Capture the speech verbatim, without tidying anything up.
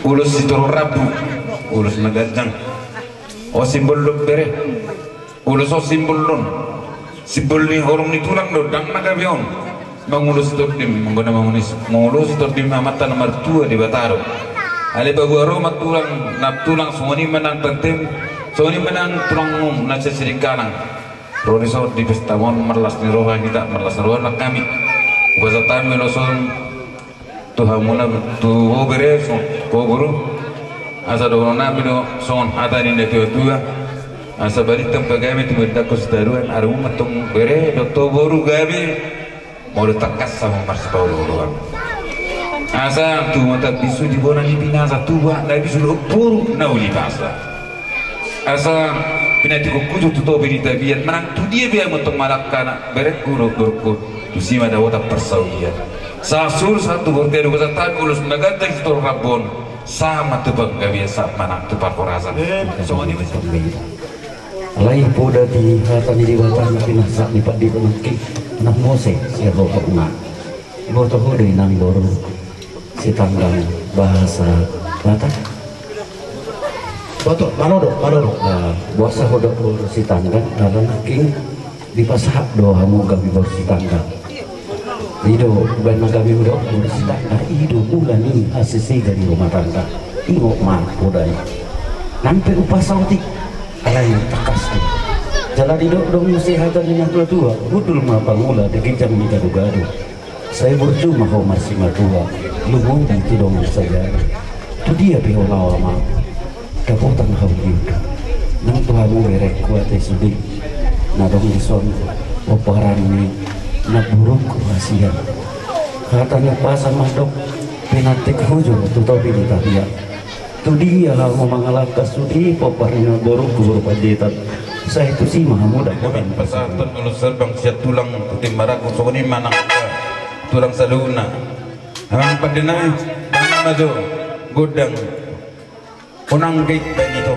Ulos sitorop rambu, ulos na ganjang. O simbol do bere. Ulos on simbol do on. Simbol ni holong ni tulang do, ndang na gabe on. Mangulosi tondim, manggona mangulosi, mangulosi tondim amanta na martua Debata do. Alai paboa ro ma tulang, na tulang songon i ma nang tantem, songon i ma nang tulangmum na sian Sidikalang. Ro dison di pesta on marlas ni roha hita, marlas ni roha nang hami. Hupasahat hami ulos on tu hamuna, tu ho bere, songon ho boru. Asa dohonon nami do songon hata ni na tua-tua. Asa balintang pagabe tu balintang sitaruan, arumum ma tong bere dohot ho boru gabe. Molo tangkas hamu marsipaolo-oloan. Asa tubu ma tapisu di bona ni pinasa, tubu anak na bisu dohot boru na uli basa. Asa pinantikhon hujur tu topi ni tapian, manang tu dia pe hamu tong mangalangka anak berengku dohot borungku, tusi ma dapotan parsaulian. Sahat solu sahat tu bontean, hupasahat hami ulos na ganjang sitorop rambu on, sahat ma tu panggabean, sahat ma nang tu parhorasan. Songon i ma. Alai poda di hata ni Debata na pinasahat ni pandita nangkin, na mose sian roha unang. Boto ho do inang boru Sitanggang bahasa Batak. Boto, malo do, malo do. Ah, boasa ho do boru Sitanggang, ala nangkin dipasahat do hamu gabe boru Sitanggang. I do, baen ma gabe muse boru Sitanggang, i do mula ni hasesega ni rumah tangga. Ingot ma poda i. Nang pe upa saotik, alai tangkas do. Jala didok do muse hata ni na tua-tua, hundul ma pangula di ginjang ni gado-gado. Sai burju ma ho marsimatua, lumobi tu dongan sajadi. Tu dia pe ho laho amang, dapotan hamu i. Nang tu hamu berengku ate sude, na adong dison pomparan ni namborungku hasian. Hata ni umpasa mandok, pinantik hujur tu topi ni tapian. Tu dia hamu mangalangka sude, pomparan ni namborungku boru Panjaitan. Sai tusi ma hamu dapotan. Pasahathon ulos sarbang sian tulang tu tim marangkup, songon i ma nang tulang saluhutna. Amang pande nami, baen ma jo gondang. Unang gait baen ito.